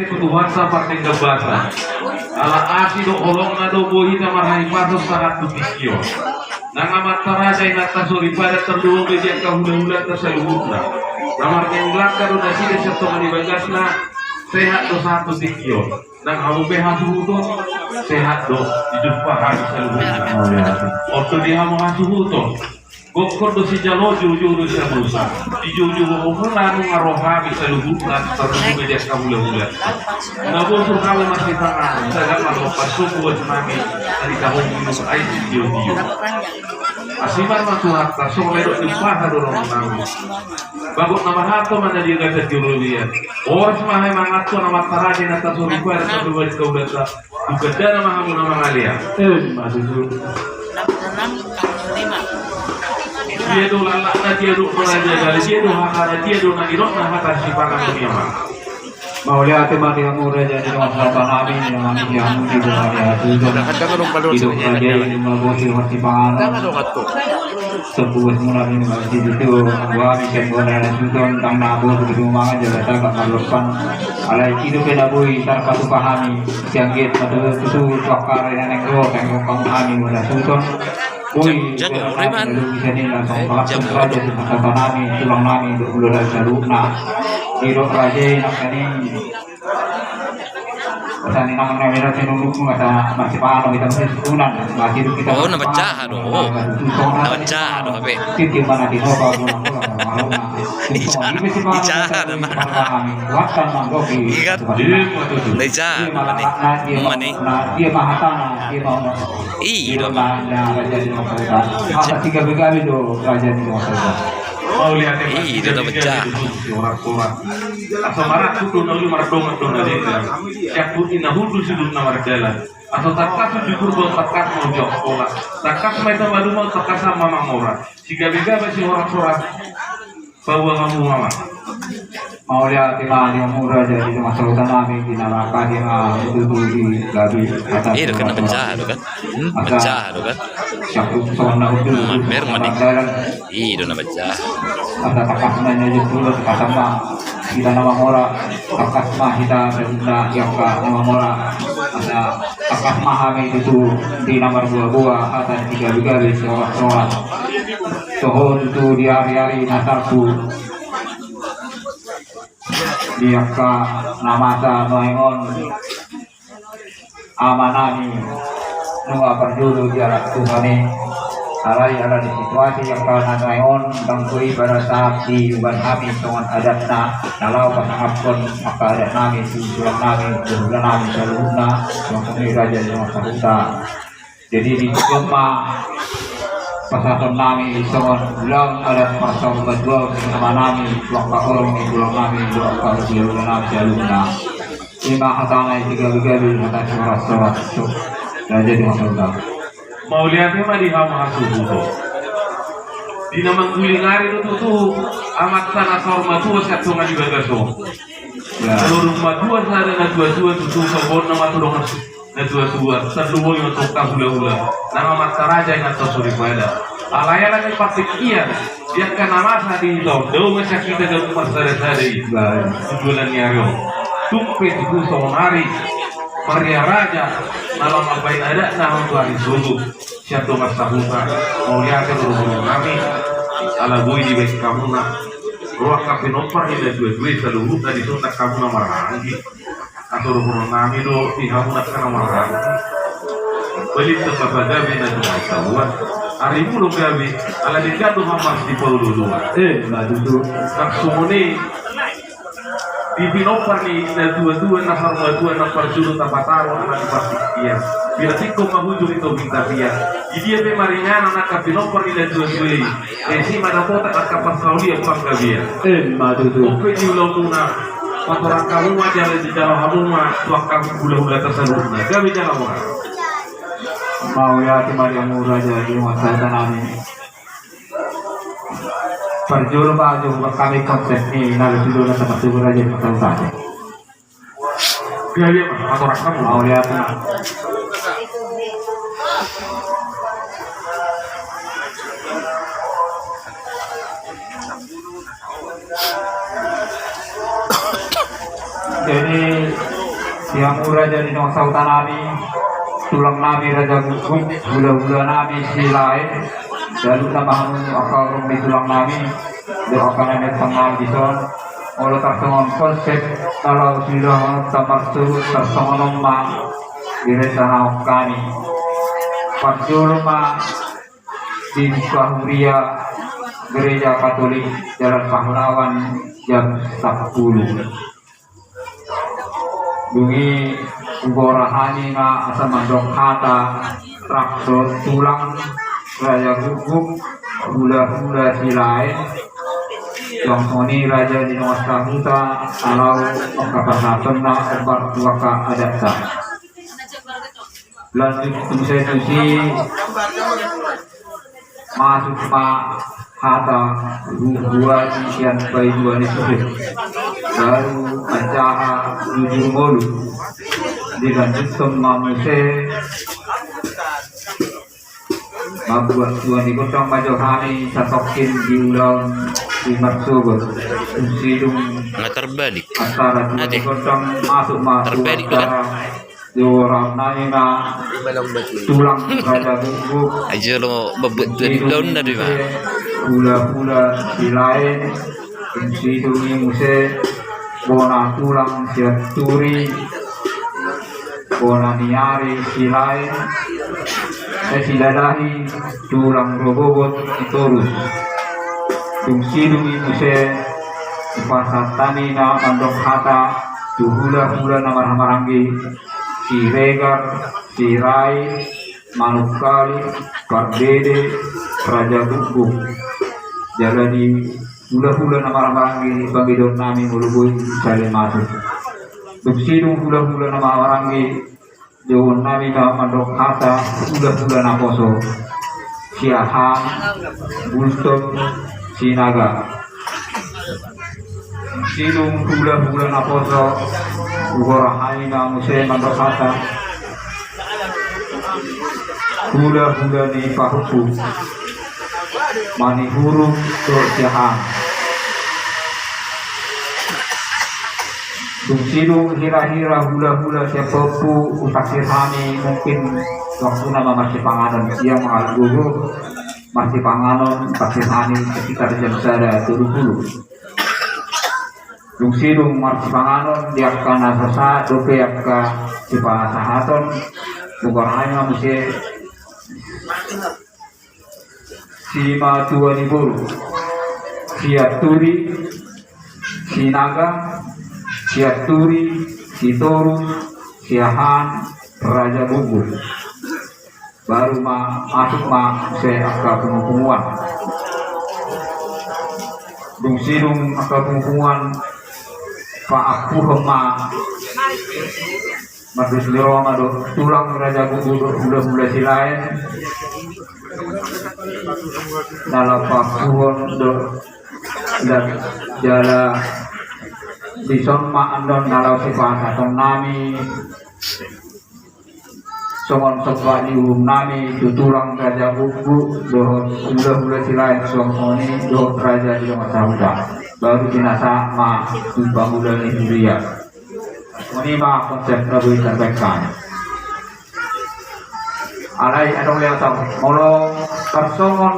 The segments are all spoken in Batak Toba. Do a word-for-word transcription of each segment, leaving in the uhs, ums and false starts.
Tuhan sapardenggan basa. Ala asi dohot holongna do boi hita marhahipason sahat tu tingki on. Nang amanta raja, inanta soripada, tarlumobi di angka hulahulanta saluhutna. Na marnini langka do nasida sian tonga ni bagasna, sehat do sahat tu tingki on. Nang hamu pe hasuhuton, sehat do dijumpa hami saluhutna. On do di hamu hasuhuton. Gokhon do sijalo, joujou do sialusan. Di joujou hamu na nunga ro hami saluhutna, tarlumobi di angka hulahula. Na bosur hami marsipanganon, sagat marlompan, so buat nami, tadi kamu minum air di tio-tio. Asi ma Tuhanta, so ledok di paha do roha nami. Bagot na marhalto ma na di bagasan joloan. Horas ma hamu manganhon, amanta raja, inanta soripada, tarlumobi di angka hulahulanta. Bukan dana ma hamu na mangalean. Emma tutu. Dia do lalakna, dia do raja, dia do hatana, dia do na nidokna hata sipanganon ni amang. Mauliate ma di hamu raja, di dongan sahuta nami, di dongan nami, di dongan nami, di dongan nami. Di dongan raja, di dongan bos, di dongan sipanganon. Sebuah mula ni masih itu, gua bisa gua nana suton, tang nabo, begitu mangan, jalan tagak, marlopan. Alai hidup na boi tarpatupa hami, siangget, matutu, tutu, tuakar, neneng ro, neneng ro, kamu hami, mula suton. Boi, jago, jago, Riman. Lalu bisa ni, langsung, eh, kalak, jago, raja, di mata nami, tulang nami, dua puluh dari salukna. Hidup raja, nak ni. Sani nang na mera sinulukmu, asa masih paham, kita masih sunan, masih hidup kita. Oh, na pecah, aduh. Na pecah, aduh, hape. Titi mana di sofa, guna, guna, guna, guna. Ija, ija, nama. Ikat. Na ija, nama ni. Mana? Ih, nama. Apa tiga begali do raja di rumah saya? Mauliate ma. Ih, dia na pecah. Asa marangkup do na uli, mardongan do na denggan. Siangkut i na hundul sidung na mardalan. Asa tangkas uju Purba, tangkas ma uju Angkola. Tangkas ma hita maduma, tangkas ma mangora. Sigabegabe sihoras-horas. Paboa hamu ma. Mauliate ma di hamu raja, di dongan sahuta nami, di na mangkatai ma tutu di gabe. Ih, do kan na pecah do kan. Hmm, pecah do kan. Siangkut sona uju. Mamer ma ni. Ih, do na pecah. Asa tangkas ma nyaji pulo, tangkas ma hita na mangora, tangkas ma hita na di angka na mangora, asa tangkas ma hami tutu di na marboaboa, hata di gabegabe, sihoras-horas. Toho tutu di ari-ari na salpu di angka na masa nuaeng on. Amanami, nunga parjolo dialap Tuhan i. Alai ala ni situasi angka na nuaeng on, ndang boi pada saat diubahan hami songon adatna, na laho pasangaphon angka adat nami tu tulang nami, tu hulahula nami saluhutna, songon i raja di dongan sahuta. Jadi di jomma pasahaton nami songon ulaon adat parsaurmatuaon ni amanami, tu angka holong ni tulang nami, tu angka hulahula nami saluhutna. I ma hatana i, sigabegabe, hata sihoras-horas. Raja di dongan sahuta. Mauliate ma di hamu hasuhuton. Di na mangguling ari do tutu amanta na saur matua sian tonga ni bagas on. Ya. Saluhut matua sada na tuatua tutu, songon na ma tu dongan na tuatua, tarlumobi ma tu angka hulahula, nang amanta raja, inanta soripada. Alai ala ni partingkian, di angka na masa di hita on, dao ma sian hita gabe marsadasada i. Baik. Tu joloan ni ari on. Tung pe tutu songon ari maria raja, na laho mambahen adatna on tu ari Sogot. Sian dongan sahuta, mauliate ma di hamu nami, ala boi dibahen hamuna. Ro angka pinompar ni na tuatua i saluhutna, dison ndang hamuna marhaha. Asa dohonon nami do di hamu na marhaha. Balintang ma pagabe na di hita on. Ari muna gabe, ala denggan do hamu marsipaolo-oloan. Eh, na tutu. Ndang songon i di pinompar ni na tuatua, na saur matua, na parjolo tapataru ala ni partingkian. Bila tingkos ma hujur i tobing tapian. Di dia pe maringanan angka pinompar ni na tuatua i. Isi ma dapotan angka parsaulian panggabean. Emma tutu. Ope di ulaonmuna, patorang hamu ma jala dijalo hamu ma tu angka hulahulanta saluhutna. Gabe jala horas. Mauliate ma di hamu raja, di dongan sahuta nami. Parjolo ma jo buat hami konsep ni na tutu na sama tu raja di dongan sahuta. Gabe ma, patorang hamu. Mauliate ma. Jadi, sian hamu raja ni dongan sahuta nami, tulang nami Raja Guguk, hulahula nami Silaen, saluhutna ma hamu angka holong ni tulang nami, dohot angka na naeng tangkas dison, molo tarsongon konsep na laho siulahononta marsuhut tarsongon on ma direncanaon hami. Parjolo ma dibuka huria Gereja Katolik Jalan Pahlawan jam sampulu. Dung i hugora hami ma asa mandok hata rap dohot tulang Raja Guguk, hulahula Silaen, suang songon i raja ni dongan sahuta, laho angka pasahatonna hombar tu angka adatta. Lanjut muse tusi, masuk ma hata hu-, huhuasi sian paidua ni suhut. Baru manjaha jujur ngolu. Dilanjuthon ma muse mambuat tua ni gondang ma jo hami satongkin di ulaon di marsogot. Dung sidung antara tua ni gondang masuk ma tu antara. Di hurang nami ma tulang Raja Guguk. Ajo lo mambuat tua ni gondang di ma. Hulahula Silaen. Dung sidung i muse bona tulang Sianturi, bona ni ari Silaen, eh, Silalahi, tulang Robogot Sitorus. Dung sidung i muse hupasahat hami ma mandok hata tu hulahula na marhahamaranggi, Siregar, Sirait, Manukkali, Pardede, Raja Guguk. Jala di hulahula na marhahamaranggi, pangidoan nami molo boi sale masuk. Dung sidung hulahula na marhahamaranggi, jouon nami ma mandok hata hulahula naposo, Siahaan, Gultom, Sinaga. Dung sidung hulahula naposo, hugora hami ma muse mandok hata hulahula ni pahompu, Manihuruk dohot Siahaan. Dung sidung hirahira hulahula sian pahompu hutaksir hami, mungkin waktuna ma marsipanganon, ia mangalap gogo, marsipanganon hutaksir hami sekitar jam sada tolu pulu. Dung sidung marsipanganon di angka na sasahat dope angka sipasahaton, hugora hami ma muse simatua ni boru, Sianturi, Sinaga, Sianturi, Sitorus, Siahaan, Raja Guguk. Baru ma masuk ma muse angka pungupunguan. Dung sidung angka pungupunguan paampuhon ma, mardos ni roha ma dohot tulang Raja Guguk dohot hulahula Silaen. Na laho paampuhon dohot, jala dison ma annon na laho sipasahaton nami songon somba ni uhum nami tu tulang Raja Guguk dohot hulahula Silaen, songon i dohot raja ni dongan sahuta. Baru pinasahat ma tu pangula ni huria. Songon i ma konsep na boi tarbaen hami. Alai adong lehonon molo tarsongon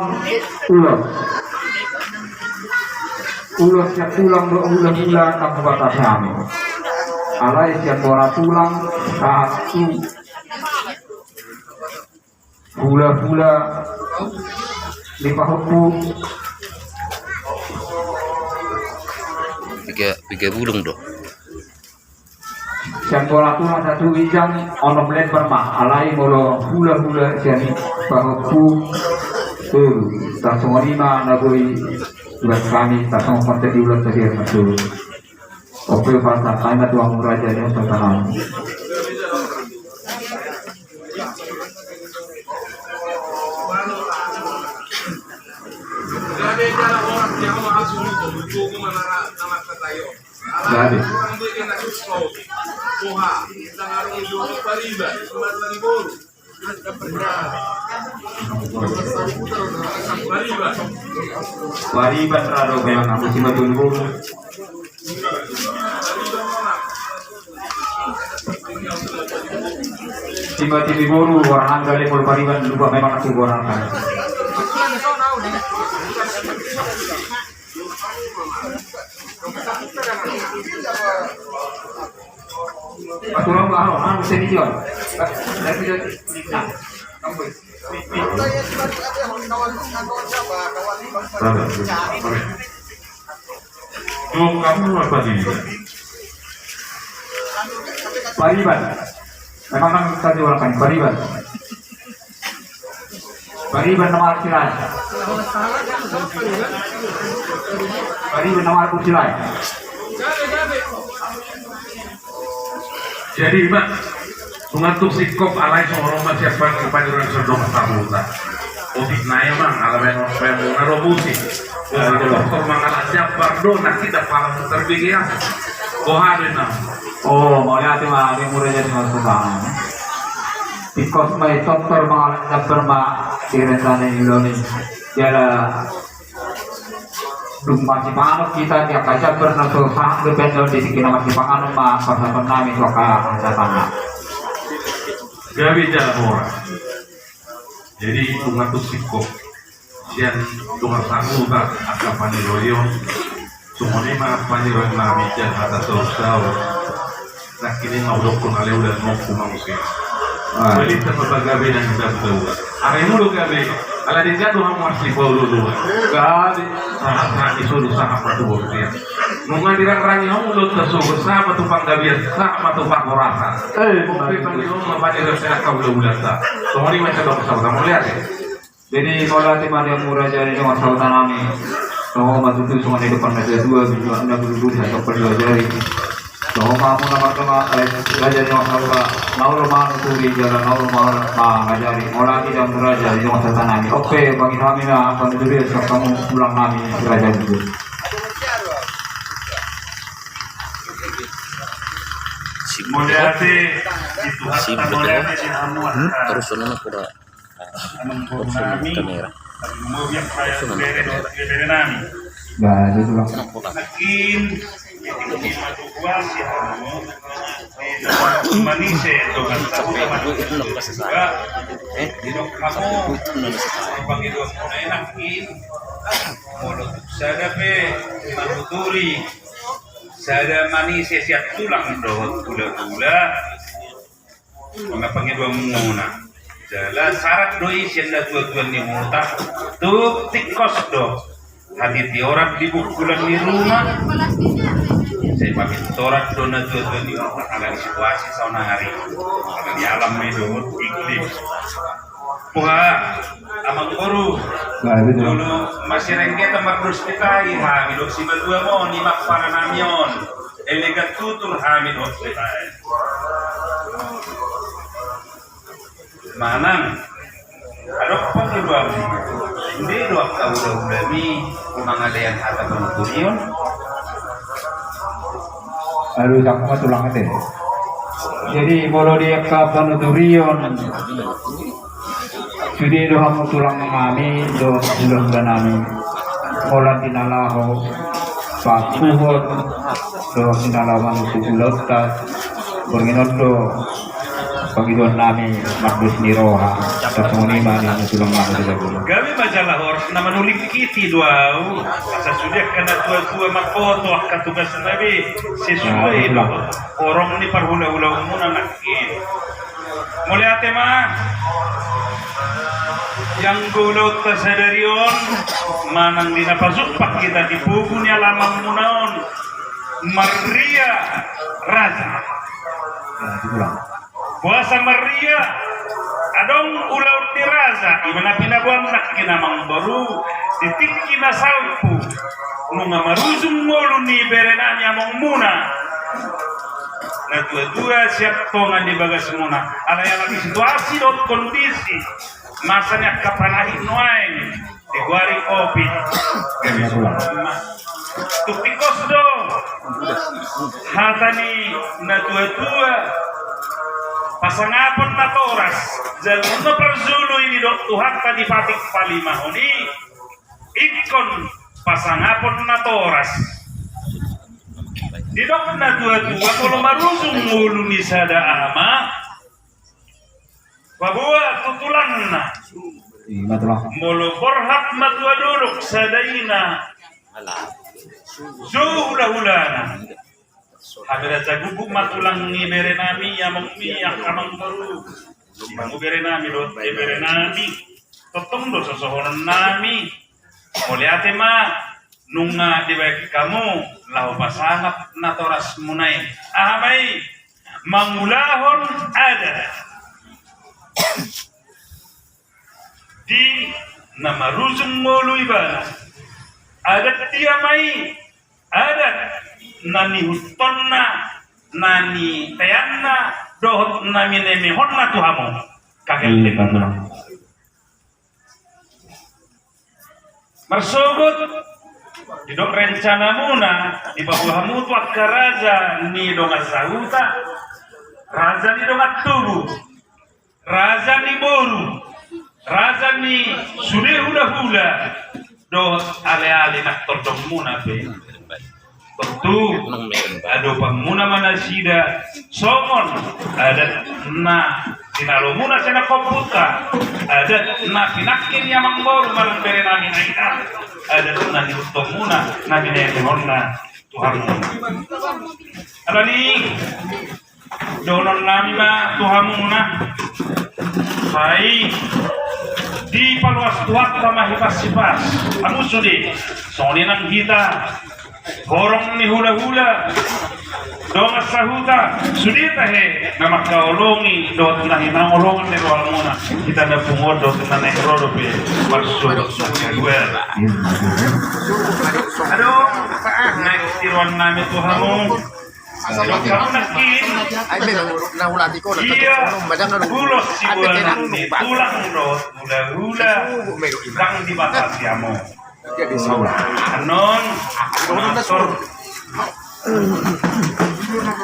ulos. Ulos sian tulang dohot hulahula ndang hubatas hami. Alai sian bona tulang sahat tu hulahula ni pahompu. Piga, piga bulung do. Sian bona tulang sahat tu ginjang onom lembar ma, alai molo hulahula sian pahompu tolu. Tarsongon i ma na boi hubaen hami, tarsongon konsep ni ulos tadi, na tolu. Oke, pasahat hami ma tu hamu raja ni dongan sahuta nami. Jadi. Pariban ra do, memang aku cuma tunggu. Tiba-tiba boru, orang angga lemol pariban, lupa memang aku orang angga. Aturan baru, anu, senior. Dung kamu apa di? Pariban. Memang kan tadi orang kan pariban. Pariban nama Arsilan. Pariban nama Arsilan. Jadi, Mak, nunga tung singkop alai songon on ma sian pangidoan sodong sahuta. Otik nai, Amang, ala baen on, baen on, ro musik. Boha do, doktor mangalap jambar do, na kita pala mutar bege, ah. Boha do, Inang. Oh, mauliate ma, ademu raja ni Mas Bang. Tingkos ma i doktor mangalap jambar ma, di rentana i loni. Jala dung masipanganon hita di angka jambar na so sahat dope on di tingki na masipanganon ma pasahaton nami tu angka hasahatanna. Gabe jala mora. Jadi, nunga tung singkop sian dongan sahuta angka paniroion. Songon i ma paniroion nami jala hata saur-saur. Nangkin i ma hudokkon ale udan mokku ma muse. Ah. Balintang ma pagabe nang hita buka-buka. Aremu do gabe. Ala denggan do hamu marsipaolo-oloan. Gabe. Sahat-sahat ni solu sahat ma tu bontean. Nunga dirangrangi hamu do tasogot sahat ma tu panggabean sahat ma tu panghorasan. Eh, oke, paniroion ma paniroion sian angka ula-ulanta. Songon i ma sian dongan sahuta, mauliate. Jadi, mauliate ma di hamu raja ni dongan sahuta nami. Songon ma tutu songon i dohonon ni natua-tua, binuat na bulu-bulu, satu per dua jari. Songon ma hamu na mardongan, eh, raja ni dongan sahuta, na olo manuturi jala na olo ma-, mangajari. Mauliate di hamu raja ni dongan sahuta nami. Oke, bagi nami na, panuturi, siap hamu tulang nami, raja bulu. Mauliate di Tuhanta, mauliate di hamu. Hmm? Terus, sono, pura. Amang boru nami, kamera. Amang boru yang saya bere dohot bere nami. Nangkin, jadi lima tujuh si anu, manise, dongan sahuta manise. Di dok hamu, pangidoan muna nangkin, molo sada pe manuturi, sada manise sian tulang dohot ula-ula. Nunga pangidoan muna. Jala sarat do i sian natua-tua ni huta. Tu tingkos do hatiti orat di bungkulan ni ruma. Sai papintoran do natua-tua ni huta ala ni situasi saonari. Ala ni alam ni dohot iklim. Boha, amang boru. Nah, itu dia. Jolo masirenggetan mardos ni tai hami dohot simatua muna i ma pala nami on. Elegan tutur hami dohot ni tai. Manang, adong pangidoanmi, sude do angka ula-ulami mangalean hata panuturion? Aduh, cakap mah tulang ate. Jadi, molo di angka panuturion, sude do hamu tulang nami, dohot ula-ula nami. Molo di na laho, pakuhon, dohot di na laho manuturi ulaonta, borngin on do. Pangidoan nami mardos ni roha. Songon i ma nian tulang nami di jabu. Gabe ma jala horas na manulingkiti do au. Asa sude angka natua-tua mamboto angka tugasna be sesuai do horong ni parhula-hulaonmuna nangkin. Mauliate ma. Ianggo ulaonta sadari on manang di na pajumpang hita di pogu ni alamanmuna on. Marria raja. Nah, diulang. Boasa marria? Adong ulaon ni raja, i ma na pinaboan nangkin amang boru, di tingki na salpu, nunga marujung ngolu ni bere nami amongmuna. Natua-tua sian tonga ni bagasmuna, alai ala ni situasi dohot kondisi, masa ni angka panahi nuaeng, digoari covid. Tung tingkos do hata ni natua-tua, pasangapon natoras, jala nunga parjolo i didok Tuhanta dipatik palimahon i, ingkon pasangapon natoras. Didok na tua-tua, molo marujung ngolu ni sada ama, paboa tu tulangna. Molo borhat ma tua dolok sada ina, jou hula-hulana. Hape da saguguk ma tulang ni berenami, amangmi, angka amangboru. Di hamu berenami dohot di berenami. Tongtong do sosohononnami. Mauliate ma, nunga dibaen hamu laho pasangap natorasmuna i. Aha ma i? Mangulahon adat. Di na marujung ngolu ibana. Adat dia ma i? Adat na nihuttonna, na niteanna, dohot na ninemehonna tu hamu. Kagelgel. Marsogot, didok rencanamuna, dipaboa hamu tu angka raja ni dongan sahuta, raja ni dongan tubu, raja ni boru, raja ni sude hula-hula, dohot ale-ale na tondongmuna pe. Tontu adopanmuna ma nasida songon adat na tinalomuna sian angka ompunta, adat na pinangke ni amangboru manang berenami na ina, adat na nihuttonmuna, na ninemehonna tu hamu. Alani i, dohononnami ma tu hamuna. Sai dipaloas Tuhanta ma hipas-hipas hamu sude. Songon i nang hita, horong ni hula-hula, dongan sahuta, sude tahe na mangkaholongi dohot na hinaholongan ni rohamuna. Hita na pungu on dohot na naeng ro dope marsogot nang saduana. Adong, naeng tiruannami tu hamu. Ia ulos siboanon ni tulang dohot hula-hula, ndang dibatasi hamu. Annon,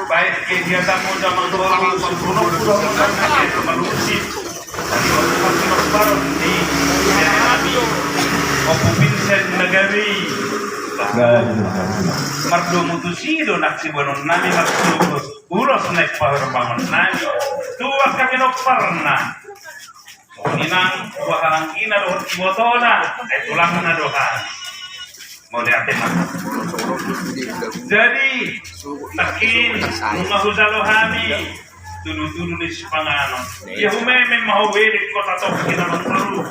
baik ke dia tamu zaman baru, suruh malusi. Tadi waktu masih baru di, ya, Ompu Vincent Nagari. Mardomu tusi do nang siboanonnami marsogot ulos naeng pahorbangonnami tu angka pinomparna. Songon i nang tu angka anggina dohot ibotona, ai tulangna do hami. Mauliate ma. Jadi, nangkin, nunga hujalo hami tudu-tudu ni sipanganon. Ia humeme ma ho, belek kota toki na mangolu.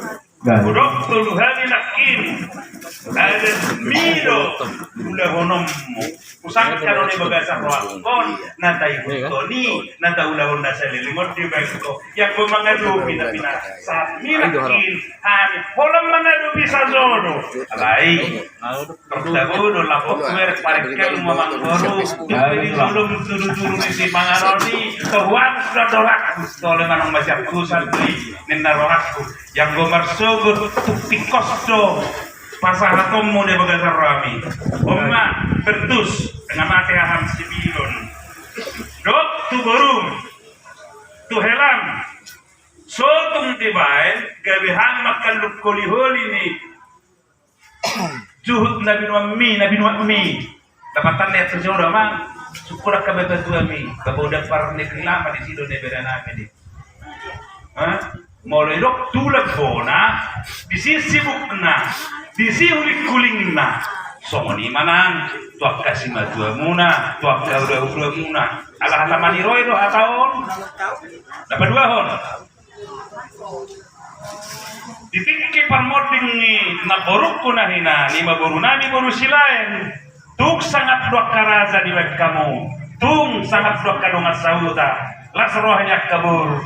Hudok tolu hali nangkin, adatmi do ulahononmu. Husangka do di bagasan rohangkon, na taihutton i, na taulahon na saleleng on dibaen ho. Ia ho mangadopi na pinasahatmi nangkin, hami holan mangadopi sajo do. Alai. Tabo do lapok merek parengkel ma mangolu. Jadi tolong tudu-tudu ni sipanganon i. Tohuan do dorangku. Tole manang masiak kusan i. Ninna rohangku. Ia ho marsogot tu pingkos do pasahatonmu di bagasan rohami. On ma, Bertus, nga mate haham Sibilon. Dohot tu borum. Tu helam. Sotung dibaen, gabe hami mangkalluk holi-holi ni juhut na binuatmi, na binuatmi. Dapatan lihat sejodoh, Amang. Sungkun angka bapatuami, bapa uda parnegri lama di sido ni berenami di. Hah? Molo idok tulang bona, disi sibukna, disi huling-hulingna. Songon i ma nang tu angka simatuamuna, tu angka ula-ulamuna. Ala hata maniroi do hata on. Na paduahon. Di tingki parmonding ni namborungku na hina, ni namborunami boru Silaen. Tung sangap do angka raja dibaen hamu. Tung sangap do angka dongan sahuta. Las roha ni angka boru.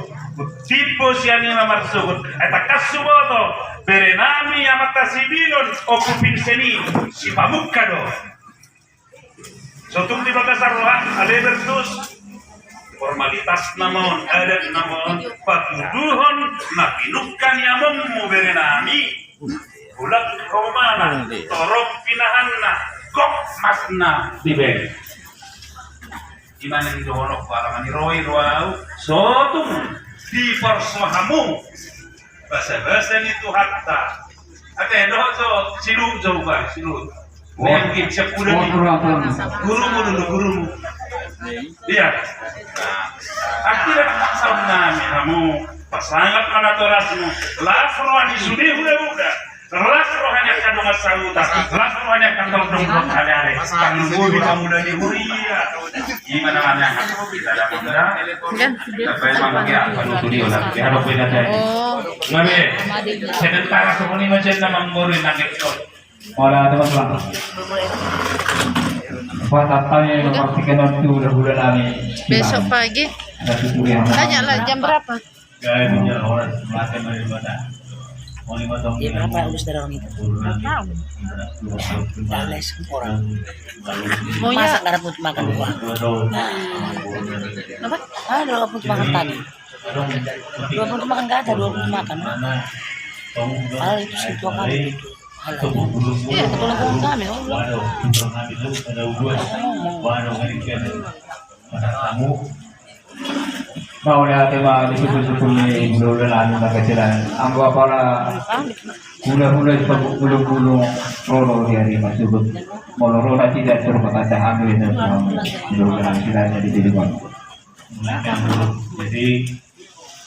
Timbo sian i ma marsogot. Ai tangkas huboto. Berenami amanta Sibilon, Ompu Vincent i, sipamungka do. Sotung di bagasan roha, ale Bertus. Formalitas nama on, adat nama on, patuduhon na pinungka ni amonmu berenami. Bulan ho mana, torop pinahanna, gok masna dibaen. I ma na nidohononku, ala maniroi do ahu, sotung diparso hamu basa-basa ni Tuhanta. Ate, dohot jo, siluhut jo, ubai, siluhut. Yang kecek udah nih. Gurumu dulu, gurumu. Iya. Akhirnya pasang nami hamu, pasangap ma natorasmu. Las roha ni sude huda-huda. Las roha ni angka dongan sahuta. Las roha ni angka tondong dohot halare. Tanggung di pamula ni huria. Gimana mana? Kita ada muda. Kita pengen makan ya, kalau tuh dia udah. Dia ada beda deh. Oh. Ngabe. Sementara semuanya macam nama ngori nangis. Ora, teman pulang. Buat apa nih, nomor tiga nanti udah bulan nami. Besok pagi. Ada tutur yang mau. Tanya lah, jam berapa? Gaya punya orang, makan dari mana? Mau lima tahun. Iya, berapa harus dari orang itu? Belum tahu. Dales orang. Mau ya? Masak darah putih makan buah. Nah. Apa? Ah, darah putih makan tadi. Dua puluh makan nggak ada, dua puluh makan. Padahal itu sih dua kali itu. Iya, kebetulan kami, oh, belum. Ngomong. Mauliate ma di suku-suku ni, dulu anu na kecilan. Anggo apala hula-hula di pabulung-bulung, roro di ari masubut. Molo rona tidak terpaksa hamil dan suami. Dulu anu silanya di diri. Jadi,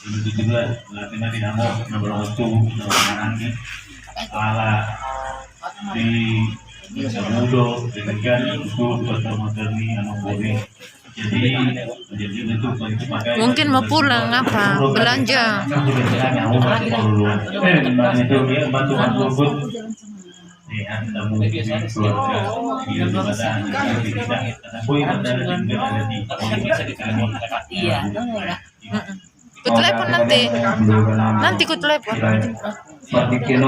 begitu juga, latih nanti nama, nama orang tua, nama anak ni. Ala di Samudo, dengan itu, buat sama kami, anak boleh. Jadi, jadi itu, itu pakai. Mungkin mau pulang apa? Belanja. Eh, itu dia bantu-bantu pun. Iya, ketemu di keluarga, di rumah tangga, di kita. Tapi ada juga ada di komunitas kami. Iya. Ku telepon nanti. Nanti ku telepon. Pardikkon,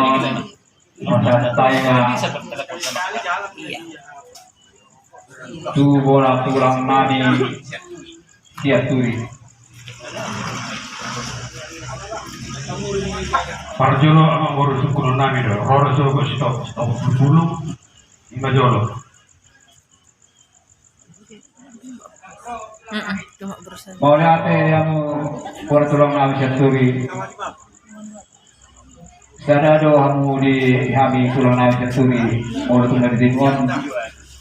masa taya. Iya. Tu bona tulang nami Sianturi. Parjolo amang boru sungkunon nami do, roro sogo sitop, sitop pulu, ima jolo. Mm-mm, cuma berusaha. Mauliate hamu bona tulang nami Sianturi. Sada do hamu di hami tulang nami Sianturi, molo tung na di tingki on,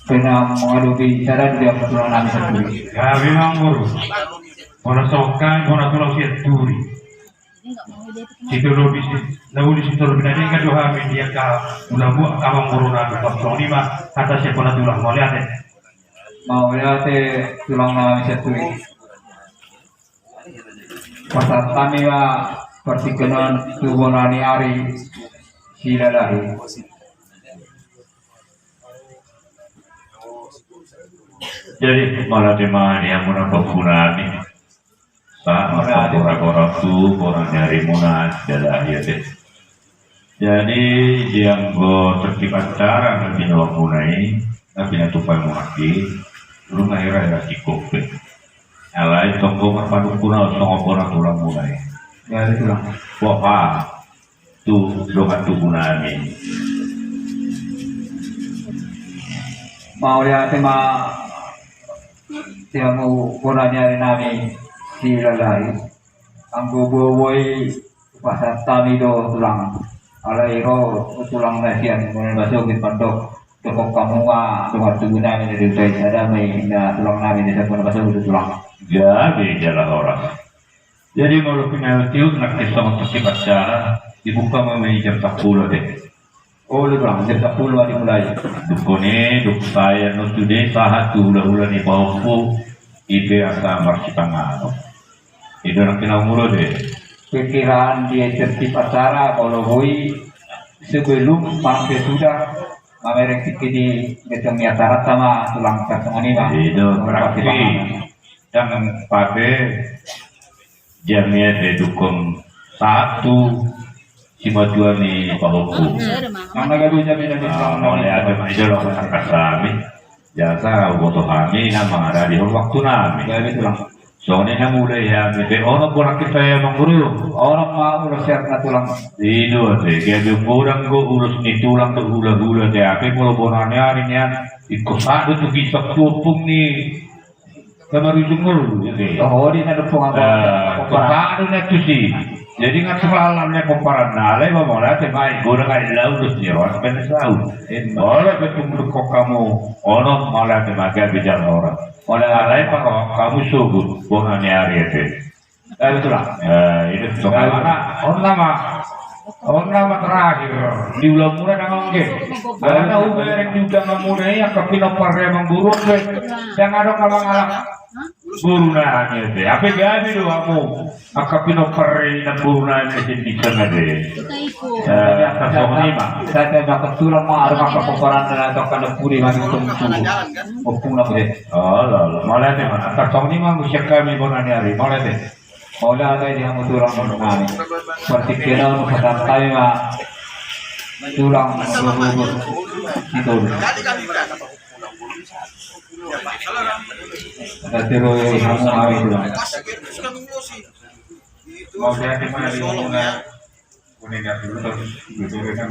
pe na mangadopi sada do di hamu tulang nami Sianturi. Ya, memang boru. Bona songkan, bona tulang Sianturi. Sitolopi si, na uli sitolopi na denggan do hami di angka ulaon, amang boru nami, songon i ma hata sian bona tulang, mauliate. Mauliate tulang nami Sianturi. Pasahat hami ma partingkian on tu bona ni ari Silalahi. Jadi, mauliate ma di hamu na pahompu nami. Sa, mauliate. Gora-gora tu bona ni arimuna Silalahi ate. Jadi, di anggo tertib acara na binoanmuna i, na pinatupaonmuna i, dung hira-hira singkop pe. Alai tonggo marpanungkun au songon bona tulangmuna i. Ya, di tulang. Boha tu dongan tubunami. Mauliate ma di hamu bona ni arinami Silalahi. Anggo boa-boa i pasahat hami do tulang. Alai ro tulang na sian Bona Basogit mandok, dohot hamu ma dongan tubunami na di huta i, sada ma i na tulang nami na sian Bona Basogit do tulang. Gabe jala horas. Jadi molo pinaihut-ihut nangkin songon tertib acara, dibuka ma i jam sampulu ate. Olo, tulang, jam sampulu ma dimulai. Dung i, dung sae annon sude sahat tu hula-hula ni pahompu, i pe asa marsipanganon. I do nangkin hamu ro de. Pikiran di tertib acara, molo boi sebelum sampai sudah, mamereng tingki di gedung ni acara sama tulang, songon i ma. I do, berarti dang pape. Jam i ate dungkon sahat tu simatua ni pahompu. Nang na gabe jam i na. Ah, mauliate ma, i do laho tangkas hami. Jasa huboto hami na mangaradihon waktunami. Songon i na mulai hami pe, onom bona kita ya mangguru. Onom ma ulos siap na tulang. I do ate, gabe godang do ulos ni tulang tu hula-hula ate, ape molo bona ni ari nian. Ingkon sahat do tu ginjang tu ompung ni. Sama ujung ngolu, ya, deh. Oh, di na depan apa? Eh, kota anu na tusi. Jadi nunga terlalu ne pomparanna, alai ma mauliate ma i, godang ai laut dos ni roha, sebenarnya laut. Molo pe tung dungkon hamu onom, mauliate ma, gabe jala horas. Alai parohon hamu sogot bona ni ari ate. Eh, betul lah. Eh, ini soalna on nama, on nama terakhir di ulaonmuna nang on ge. Alana hubereng di udanganmuna i angka pinompar ni amangboru pe, ndang adong na mangalap boruna ni ate. Hape gabe do hamu angka pinompar ni amangboruna ni ate. Eh, angka songon i ma. Saya tidak kebetulan ma ada angka pomparan dan atau kada pudi mati tunggu. Opung na bude. Oh, lolo. Mauliate ma. Angka songon i ma musiak hami bona ni ari. Mauliate. Mauliate di hamu tulang nami. Partingkian on pasahat hami ma tulang Bobogo Sitolu. Tatiro hamu hami tulang. Mauliate ma di hamuna. Kuning ya dulu terus dulu kan.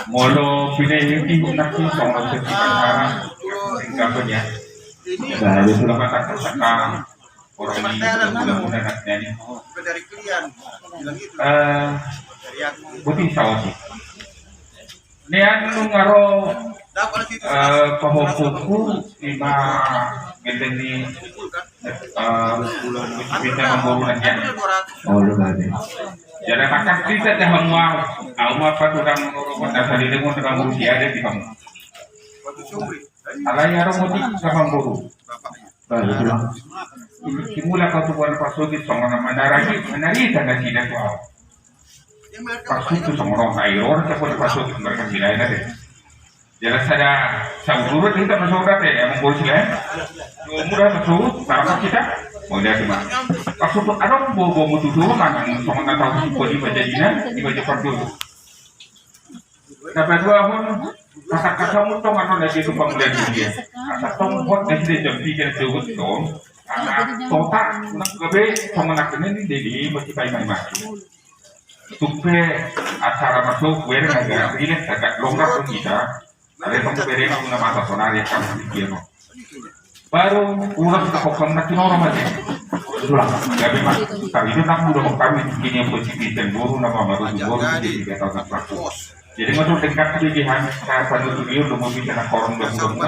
Molo pindah ini nanti sama seperti sekarang. Tinggal punya. Nah, itu. Orang ini mudah-mudahan nanti. Eh, putih sawah sih. Nian nunga ro, eh, pahompuku ima genteng ni, eh, bisa mamboru nanti. Oh, lu berarti. Jadi makan kita dah hamu, au ma paturan ngorokon dasar ini mau terang usia ada di hamu. Alai aro moti ka mamboru. Baru tulang. Simula kau tu buan pasogit songon na manaragi, manarita na sida tu au. Pasutu songon na iror ta pun pasutu mereka sila ina de. Jelas ada saudurut kita masuk kate, emang bos sila. Mudah masuk, tarapa kita. Mau lihat cuma. Pasutu adong bobo mutu dulu kan, songon na tahu di baca ina, di baca pardulu. Dapat dua pun, kata-kata mutong atau lagi tu panggulian dia. Kata tong buat dari dia jam tiga jauh tong. Anak totak, nak gabe, songon na kena ni, jadi masih paimai masuk. Tupe acara masuk, gue agak rileks, agak longgar pun kita. Ada yang mau beri nama mata sonari yang kamu pikir, no. Baru ulas na kokon na kinoro mate. Tulang. Gabe ma, tapi itu nak muda kami kini yang posisi dan guru nama baru guru di tiga tahun yang lalu. Jadi mau tuh dekat di jihan, saya pada tujuh udah mau bisa nak korong dan guru.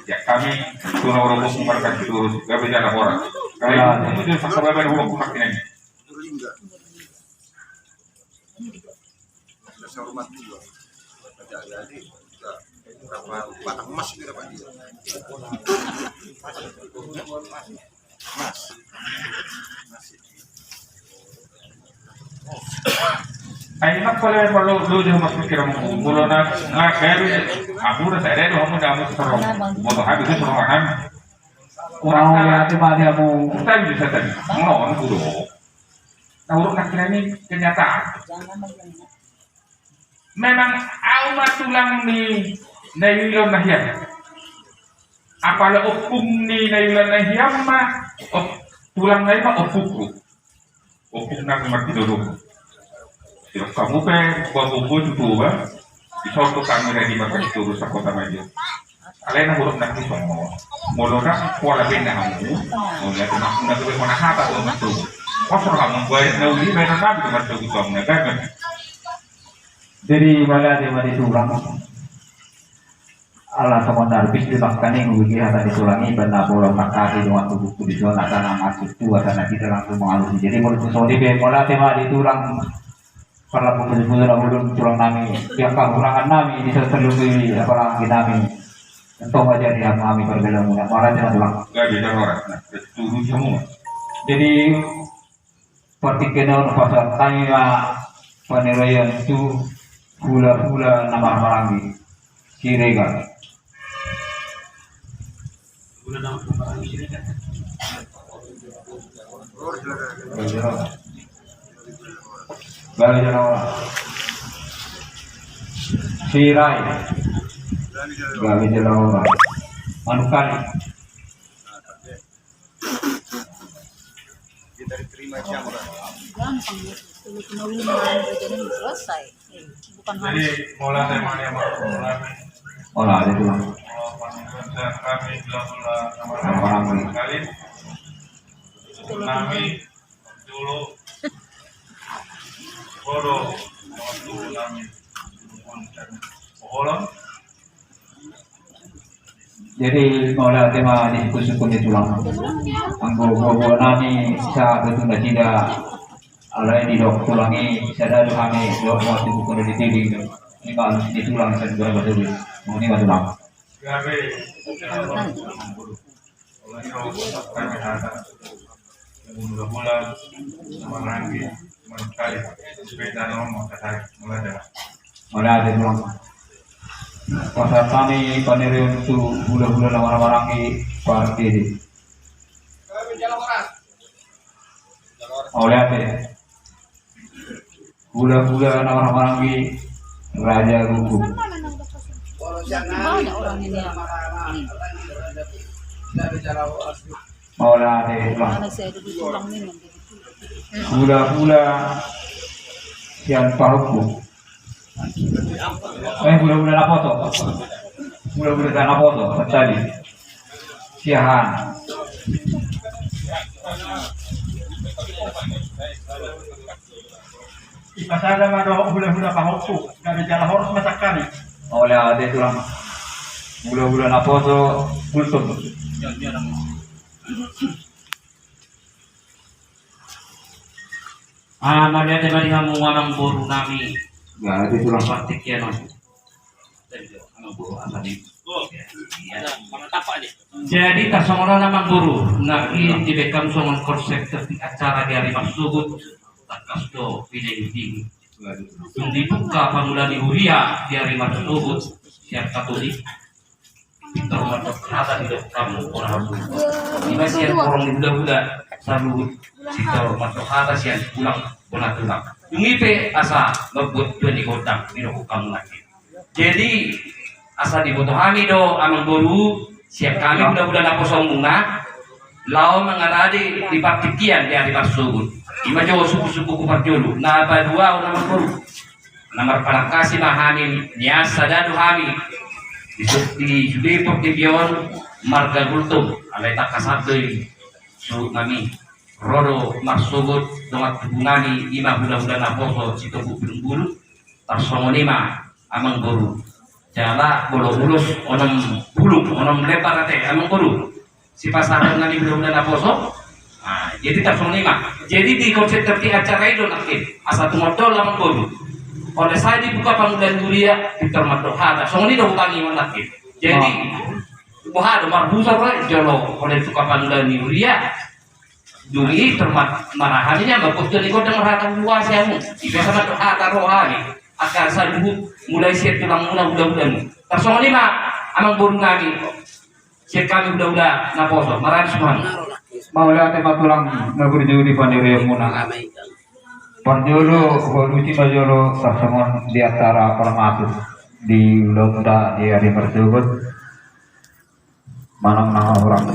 Ya kami tuh orang mau kumarkan dulu, gabe jalan orang. Kalau itu tuh sampai berapa dulu kumarkan ini. Dasar rumah tua. Ada, ada, ada. Berapa batang emas ini dapat dia? Emas. Emas. Ai, enak pala, pala lu, lu jangan masuk kira mulu na, nggak, kayak lu, aku udah sadar, lu ngomong, kamu serong. Mau tuh habis, serong kan? Kurang lihat, cuma dia mau. Kita bisa tadi. Mau, aku dulu. Nah, uruk na kira ni kenyataan. Memang au ma tulang ni na iulo na hian. Apala ompung ni na iulo na hian ma, op-, tulang na i ma ompungku. Ompung nami ma tinodong. Yo, kamu pe, babuku tutu ba. Di soto kami lagi makan itu rusak kota maju. Alai na huruf nanti songo. Molo na kuala benda hamu. Molo na tu nak tu mana hata tu tu. Pasal hamu buat na uli benda nabi tu mata tu kamu na gagal. Jadi mala dia mati tulang. Ala songon na rupis di bakkaning ugi hata ni tulang i benda bolong makasi dengan tubuh tu di zona sana masuk tua sana kita langsung mengalusi. Jadi molo tu sodi be mala dia mati tulang. Parlambang puji-puji na ulun tulang nami, yang kahurangan nami di saluhut i, apalagi nami. Entong aja di hamu nami pargalamu na, mauliate ma tulang. Gabe jala horas, nah, turun semua. Jadi, partingkian on pasahat hami ma paniraion tu hula-hula na marhahamaranggi. Siregar. Gabe jala horas. Sirai. Gabe jala horas. Manuk kali. Gampang ya. Selesai. Bukan jadi, harus. Mola tema yang mau mola. Mola, ada tulang. Mola, panduan saya kami, bla, bla, sama-sama. Sama-sama. Kali. Kami dulu Jadi mauliate ma di suku-suku ni tulang. Anggo buha-buha nami sa betul na tidak. Alai didok tulang i sada do hami dok ma suku-suku ni tulang. Ima di tulang sa juga betul. Ima tulang. Mauliate tulang. Pasahat hami panirion tu hula-hula na marhahamaranggi parkiri. Mauliate. Hula-hula na marhahamaranggi Raja Ruku. Mauliate tulang. Hula-hula sian pahompu. Eh, hula-hula naposo. Hula-hula naposo tadi. Siahaan. Ipasada ma dohot hula-hula pahompu, gabe jala horas ma sangkami. Mauliate tulang. Hula-hula naposo Gultom. Ah, mauliate ma di hamu amangboru nami. Partingkian on. Jadi tarsongon on amangboru, nangkin dibaen hamu songon konsep tertib acara di ari marsogot, tangkas do pinaihuti. Dung dibuka pangula ni huria di ari marsogot sian Katolik. Pintor mandok hata didok hamu bona hula-hula. Ima sian horong ni hula-hula saluhut pintor mandok hata sian tulang bona tulang. Dung i pe asa mambuat tua ni gondang didok hamu nangkin. Jadi asa diboto hami do amangboru sian hami hula-hula naposo muna laho mangarade di partingkian di ari marsogot. Ima jo suku-suku ku parjolo na paduahon amangboru. Na marpanangkasi ma hami nian sada do hami di sude portibi on marga Gultom alai tangkas do i suhut nami ro do marsogot dongan tubu nami ima hula-hula naposo Sitompuk Bulung-bulung. Tarsongon i ma amangboru jala molo ulos onom bulung onom lembar ate amangboru. Sipasahaton nami hula-hula naposo. Jadi tarsongon i ma. Jadi di konsep tertib acara i do nangkin asa tung ondol amangboru. Olo sai dibuka pangula ni huria pintor mandok hata songon i do hutangi on nangkin. Jadi boha do marbusa ro jolo olo dibuka pangula ni huria. Dung i pintor marhaha ni amangboru tu ni gondang marhata huhuasi hamu. Ipe sama tu hata roha ni angka saluhut mulai sian tulang muna hula-hula mu. Tarsongon i ma amangboru nami. Sian hami hula-hula naposo marani suman. Mauliate ma tulang na burju di panirion muna. Parjolo hualusi ma jolo tarsongon di acara parmasuk di ulaonta di ari marsogot. Manang na hurang.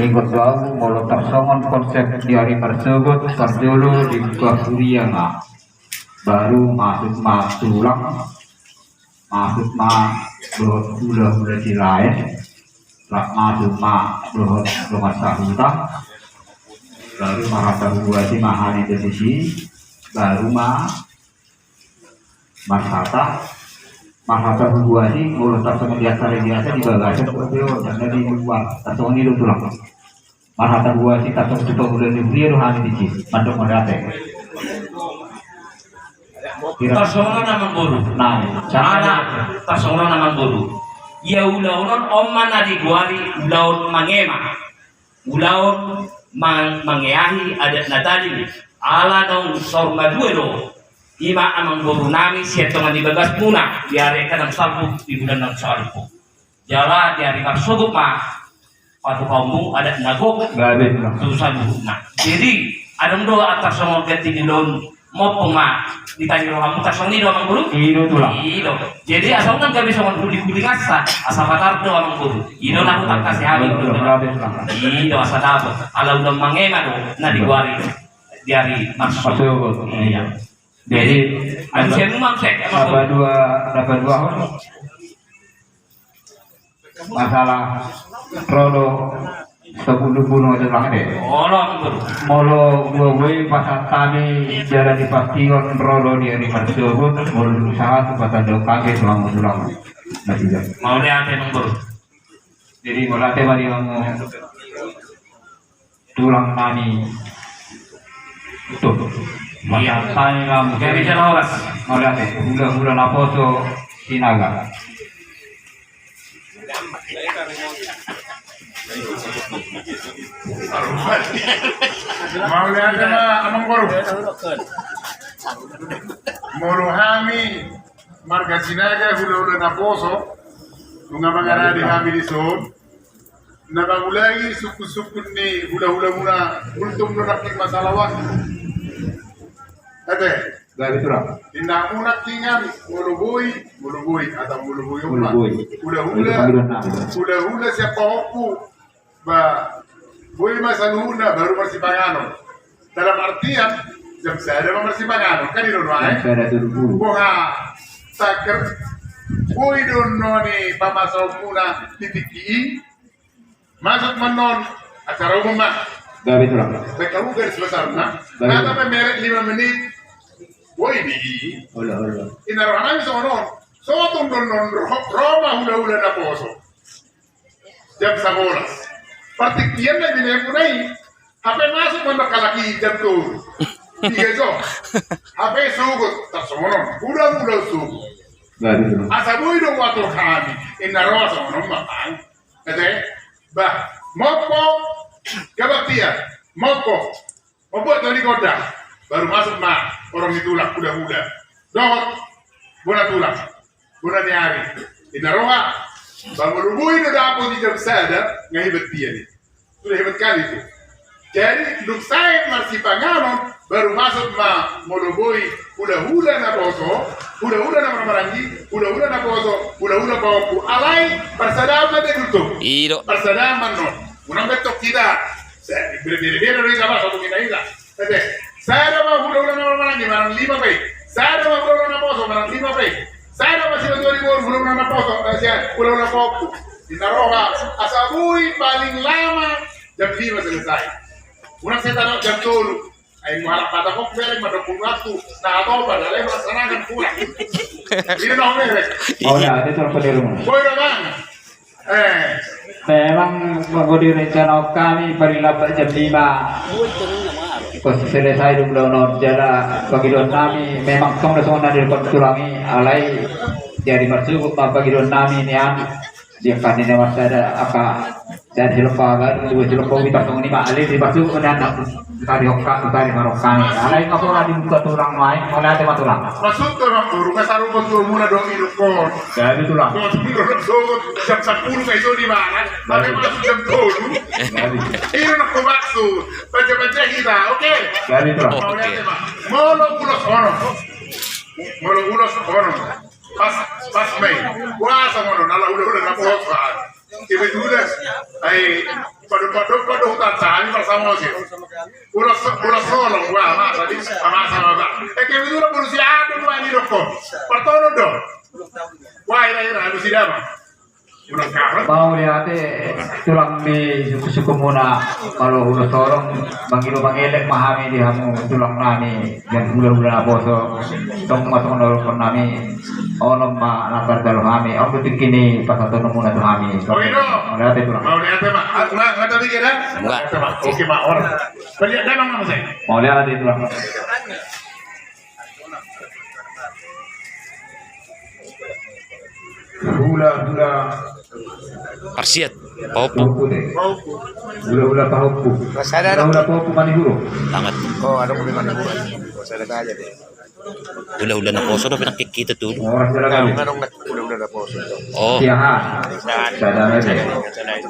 Ingot do ahu molo tarsongon konsep di ari marsogot parjolo dibuka huria ma. Baru masuk ma tulang. Masuk ma dohot hula-hula silaen, rap masuk ma dohot dongan sahuta, baru marhata huhuasi ma hami disi, baru ma marhata, marhata huhuasi molo tarsongon di acara biasa di bagasan, karena di luar tarsongon i do tulang. Marhata huhuasi tarsongon tu pangula ni huria do hami disi mandok mauliate. Tarsongon on amangboru. Nah, tarsongon on amangboru. Ia ulaon on ma na digoari ulaon mangema. Ulaon mangeahi adat na tading. Ala naung saur matua do. Ima amangboru nami sian tonga ni bagas muna di ari angka naung salpu di bulan naung salpu. Jala di ari marsogot ma patupaonmu adat na gok tu saluhutna. Jadi adong do tarsongon ganti ni ulaon mompong ma di tani rohamu tarsongon i do amangboru. I do tulang. I do. Jadi asa unang gabe songon huli-huli ngasa asa patar do amangboru. I do na hutangkasi hami do. I do asa dapot ala ulaon mangema do na digoari di ari marsogot. Iya. Jadi anu sian umam sek apa dua dapat dua. Masalah ro do Sabulung-bulung aja ulang deh. Molo, molo gua gue pasang tani jalan di pastion rolo di hari marsogot, molo usaha tu patandok kaki selama tulang. Nah, tidak. Mau lihat emang, Bro. Jadi, molo ate ma di hamu tulang nami. Tuh. Iya. Mata tani ma mungkin. Jadi, jangan horas. Molo ate, hula-hula naposo Sinaga. Mauliate ma, amang boru. Molo hami marga Sinaga, hula-hula naposo, nunga mangarade hami dison. Na mangulai sungkun-sungkun ni hula-hulamuna, multum do nangkin masalah on. Ate. Gabe tulang. Inna muna kingan, molo boi, molo boi, atau molo boi. Molo boi. Hula-hula. Hula-hula siapa oku. Ba, boi ma saluhutna baru marsipanganon. Dalam artian, jam sada ma marsipanganon, kan i do nuaeng. Jam sada turpulu. Boha, taker, boi do noni pamasaonmuna di tingki i. Masuk ma non, acara umum ma. Gabe tulang. Baik, kamu garis besarna. Gabe. Nata pemeret lima menit. Boi di i. Ola, ola. Inna roha nami songon on. Sotung do non ro-, ro ma hula-hula naposo. Jam sabolas. Partingkian na di Nepuna i, hape masuk mandok halak i jam tolu. Tiga jam. Hape sogot, tarsongon on. Hula-hula sogot. Nah, gitu. Asa boi do uatur hami. Inna roha songon on ma, Bang. Ate? Bah, mompo. Gabatian. Mompo. Mompo tadi koda. Baru masuk ma orang ni tulang, hula-hula. Dohot. Bona tulang. Bona ni ari. Inna roha. Ba molo boi do dapot di jam sada, nga hebat dia ni. Sudah hebat kali itu. Jadi, dung sae marsipanganon, baru masuk ma molo boi hula-hula naposo, hula-hula na marhahamaranggi, hula-hula naposo, hula-hula pahompu. Alai, parsadaan ma te, Gultom. I do. Parsadaan ma non. Unang betok hita. Sa-, bere-bere do hita, Mas, aku minta hita. Ate, sada ma hula-hula na marhahamaranggi, manang lima pe. Sada ma hula-hula naposo, manang lima pe. Sada ma simatua ni boru, hula-hula naposo, eh, sia, hula-hula pahompu. Inna roha, asa boi paling lama jam lima selesai. Unang sai tadok jam tolu. Ai, muhalak mata kok, bere, madok waktu. Nah, apa, apa, dalai melaksanakan pulang. Ini no, bere. Oh, ya, itu terus keliru. Boi do, Bang. Eh. Memang molo direncanakan hami paling lambat jam lima. Pas selesai dulu, non, jala pangidoan nami memang tong do songon na di depan tulang i, alai jadi marsugut ma pangidoan nami nian. Dia kan ini masih ada apa, jadi lupa kan, dua lupa, kita songon i ma, alai di masuk ke anak. Tadi hokka, tadi marokka ni. Alai nga pola dibuka tulang mai, mauliate ma tulang. Maksud tulang guru, nga sarupa tulang muna dong hidup kon. Jadi tulang. Tulang guru, jam sepuluh kayak itu di mana? Tapi masuk jam tolu. Jadi. Ini nak maksud. Baca-baca kita, oke? Jadi tulang. Mauliate ma. Molo ulos ono. Molo ulos ono. Pas, pas mai. Wah, sama ono. Nala udah, udah, napa, wah. Kebetulan, ai, pado-pado, pado hutan tani bersama sih. Ulos, ulos solong, wah, masa di, masa, masa. Eh, kebetulan polisi ada dua ni dokter. Pertolong dong. Wah, ira, ira, harus tidak, Bang. Ulang karet. Mauliate, tulang di suku-suku muna, molo ulos solong, mangido mangelek ma hami di hamu, tulang nami. Jala hula-hula naposo, tong ma tong na dohonon nami, onom ma na parjalo hami, on do tingki ni pasahaton muna tu hami. Oh, i do. Mauliate tulang. Mauliate ma. Ah, nga, nga tadi kira? Enggak. Mauliate ma. Oke ma, orang. Balik damang ma saya. Mauliate tulang. Hula-hula. Parsiat, pahompu. Pahompu deh. Hula-hula pahompu. Hula-hula pahompu Maniguru. Tangat. Oh, ada mulai Maniguru. Oh, saya ada aja deh. Hula-hula naposo do pinangkikita tu. Oh, orang jalan kali. Hula-hula naposo. Oh. Siahaan. Siahaan. Siahaan.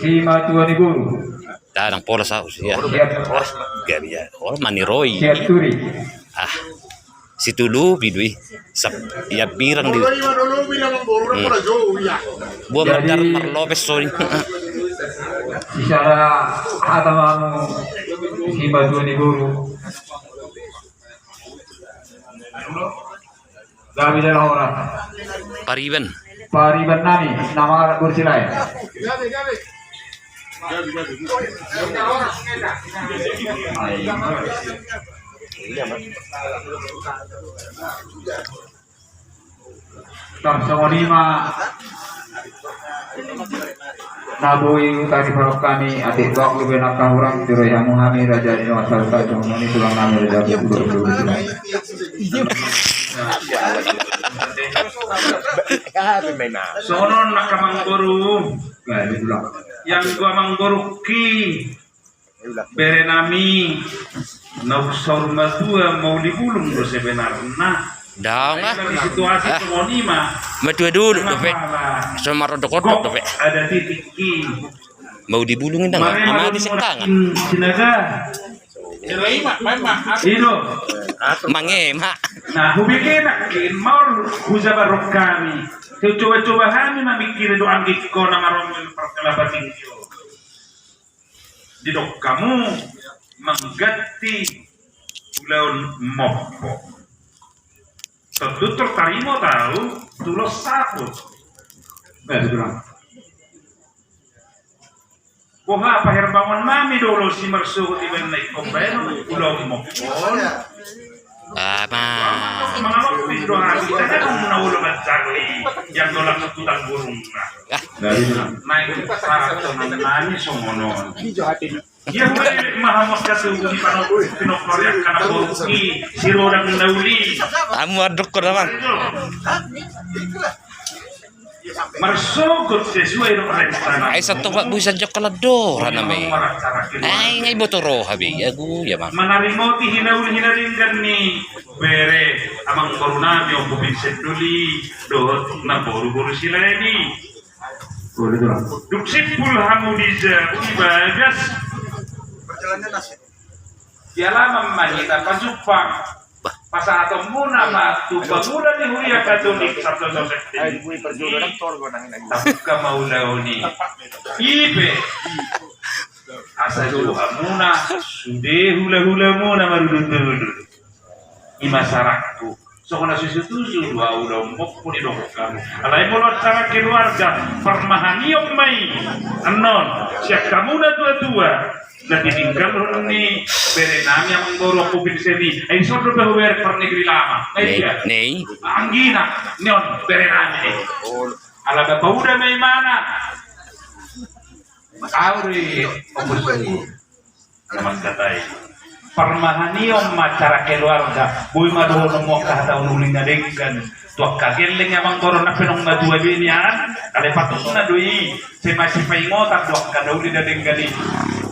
Simatua ni boru. Dah, ndang pola sa, ya. Siap. Gabe, ya. Ora maniroi. Siap turi. Ah. Situlu bidui. Sap, ya birang di. Buah madar marlopes soni. Bicara hata mamu simatua ni boru. Gabe jala horas. Pariban. Pariban nami nama anak boru Silaen. Tarsongon i ma na boi tadi parok kami atik bak lube na kahurang tiroi hamu hami raja di nuansa huta songon i tulang nami raja. Songon on nangkin amangboru. Yang gua amangboru ki. Bere nami, naung saur matua, mau dibulung do sebenarna. Daong ah. Di situasi songon i ma. Matua dulu dope. Sama rodok-rodok dope. Ada titik i. Mau dibulung inda nggak? Ama di setangan. Sinaga. Ido. Mange ma. Nah, hubege nangkin maol hujabar roha hami. Coba-coba hami mamingkiri do anggi kona maromi parkelapa tinggi. Didok hamu mangganti ulaon mompo. Tontu tartarimo tahu tulos saput. Baik, bilang. Boha paherbangon nami do ulos i marsogot ibaen na ingkon baen ulaon mompo. Ama. Mangalopin do hami, tagadong na olo manjalo i, yang dolang tu tanggurung. Naik sarat nami songon on. Ia mulai maha mos katu di pano pinompar yang kana boru i, si Rodang na uli. Amu aduk ko damang. Marsogot sesuai dengan rencana. Ai satu pak bisa jok kalau dora nami. Ai ngai botoro habi aku ya mang. Manarimoti hinauli hinadinggan ni bere amangboru nami Ompu Vincent Doli dohot namboru boru Silaen i. Dung simpul hamu di jabu di bagas. Di alaman ma hita pajumpang. Pasahatonmuna ma tu pangula ni huria Katolik Santo Joseph. Tabuka ma ulaon i. Ipe. Asa jo hamuna sude hulahulamuna marudutudut. I ma saranku. Songon na so setuju do au ulaon mompo ni dohot hamu. Alai molo acara keluarga parmahanion ma i. Annon sian hamu natuatua na tininggalhon ni bere nami amangboru Ompu Vincent i. Ai dison do pe huberek par negeri lama. Ai dia anggina ni on bere nami i. Ala bapa uda ma imana. Au do i Ompu Sunggu. Na mangkatai parmahanion ma acara keluarga. Boi ma dohononmu angka hata ulaon na denggan tu angka gelleng amangboru na pe naung matua be nian. Alai patutna do i. Sai masipaingotan do angka na uli na denggan i.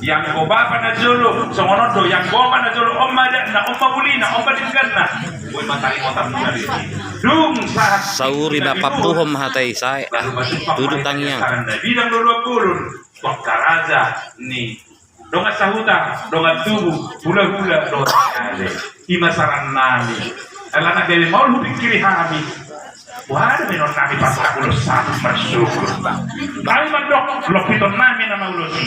Ianggo bapa na jolo songon on do, ianggo ama na jolo, on ma adatna, on ma ulina, on ma dengganna. Boi ma taringotan muna do i. Dung sahat sauri na pampuhon hata i sae. Tudu tangiang. Bidang do dua bolon. Angka raja ni dongan sahuta, dongan tubu, hulahula, dongan ale. I ma saran nami. Alana gabe maol hupingkiri hami. Boha do minon nami pasahat ulos saput marsogot. Nami mandok lompiton nami nama ulos i.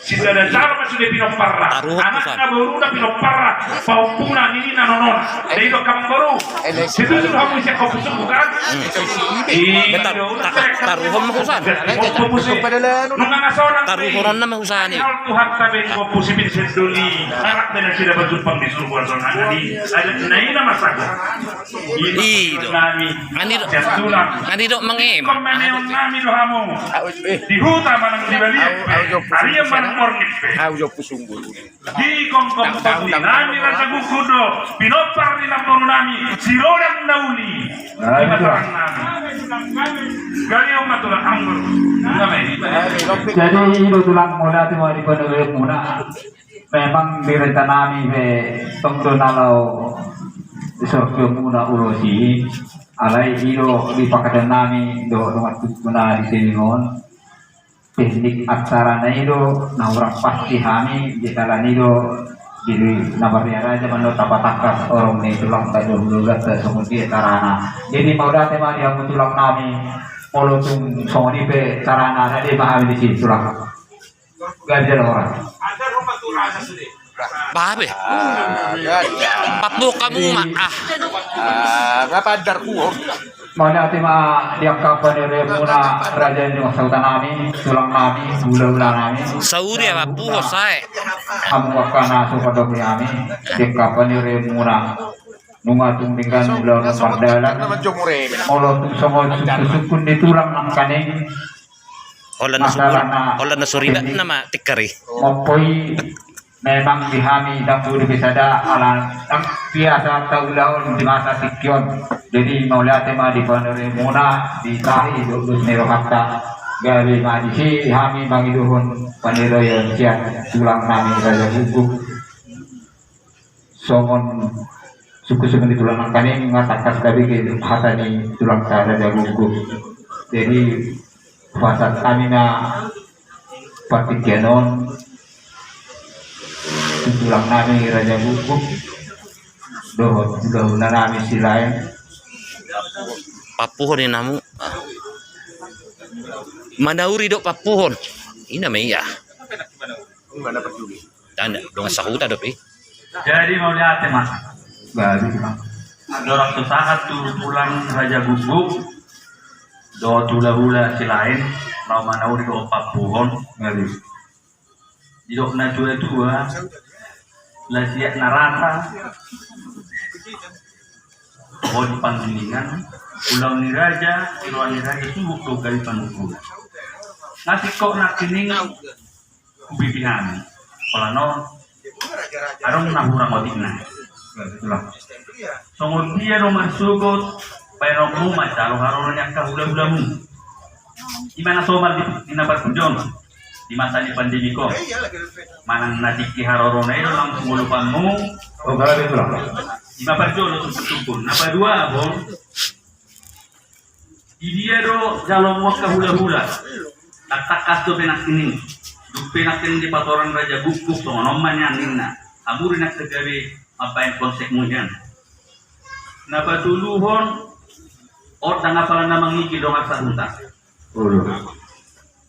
Sisada jalo ma sude pinomparna. Anakna boruna pinomparna. Pahompuna ninna nonona. Didok amangboru. Setuju do hamu sian Ompu Sunggu kan? Taruhon ma husana. Taruhon ma husana. Tuhanta be Ompu si Vincent Doli. Arak be nasida pajumpang di surgo songon i. Adat na i na masago. I do. Nani do. Nani do mangema. Nami do hamu. Di huta manang di balian pe. Arian manang borngin pe. Au jo Ompu Sunggu. Di gomgom pudi nami rasa gugur do pinompar ni namboru nami si Rodang na uli. Ima saran nami. Gari on ma tulang amangboru. Jadi i do tulang, mauliate ma di panurirmuna. Memang di renta nami pe tong do na laho sorgomuna ulos i. Alai i do di pangkataion nami do dongan tubuna di Selinon. Teknik acarana i do na hurang pasti hami, di dalan i do di na marria raja mandok tapatangkas orong ni tulang tajor doganta songon dia carana. Jadi mauliate ma di hamu tulang nami, molo tung songon i pe carana na dia ma hami di si tulang. Ganjal orang. Babe. Pat buka mu ma ah. Ngapa andar kuor. Mauliate ma di angka paniroion muna raja ni dongan sahuta nami, tulang nami, hulahula nami. Sauri apa puho sae. Hamu angka na so pandok ni hami di angka paniroion muna. Nunga tung denggan ulaon mardalan. Molo tung songon sungkun-sungkun ni tulang nangkaning. Holan na suriba, holan na suriba nama tikkari. Mompo i memang di hami dang boi be sada ala dang biasa taulahon di masa tingki on. Jadi mauliate ma di paniroion muna di tahi dohot dos ni rohanta. Gabe ma disi hami mangidohon paniroion sian tulang nami raja guguk. Songon sungkun-sungkun ni tulang nangkaning nga tangkas gabe hata ni tulangta raja guguk. Jadi pasahat hami na partingkian on tu tulang nami raja guguk dohot hulahula nami Silaen. Papuhon i namu. Manauri do papuhon. Ina ma ia. Dongan sahuta dope. Jadi mauliate ma. Baru ma. Dorang tu sahat tu tulang raja guguk dohot hulahula Silaen, mau manauri do papuhon. Baru. Didok na tua-tua, lasiak na rata. Ho di panggilingan, ulaon ni raja, tiroan ni raja suhut do gabe panungkunan. Nasingkop nangkining hupipi hami. Pola non adong na hurang otikna. Songon dia do marsogot baenonmu manjalo haroro ni angka hulahulamu. Ima na somal di na parpujon. Di masa ni pandemi on manang na tingki harorona i do langsung ulupanmu. Ima parjolo sungkun-sungkun. Na paduahon, di dia do jalomu angka hulahula? Nang tangkas dope nangkining. Dung pe nangkining di patoran raja guguk songon on ma nian ninna. Hamu do nangkin gabe mambaen konsekmu nian. Na patoluhon, on dang apala na mangigil dongan sahuta.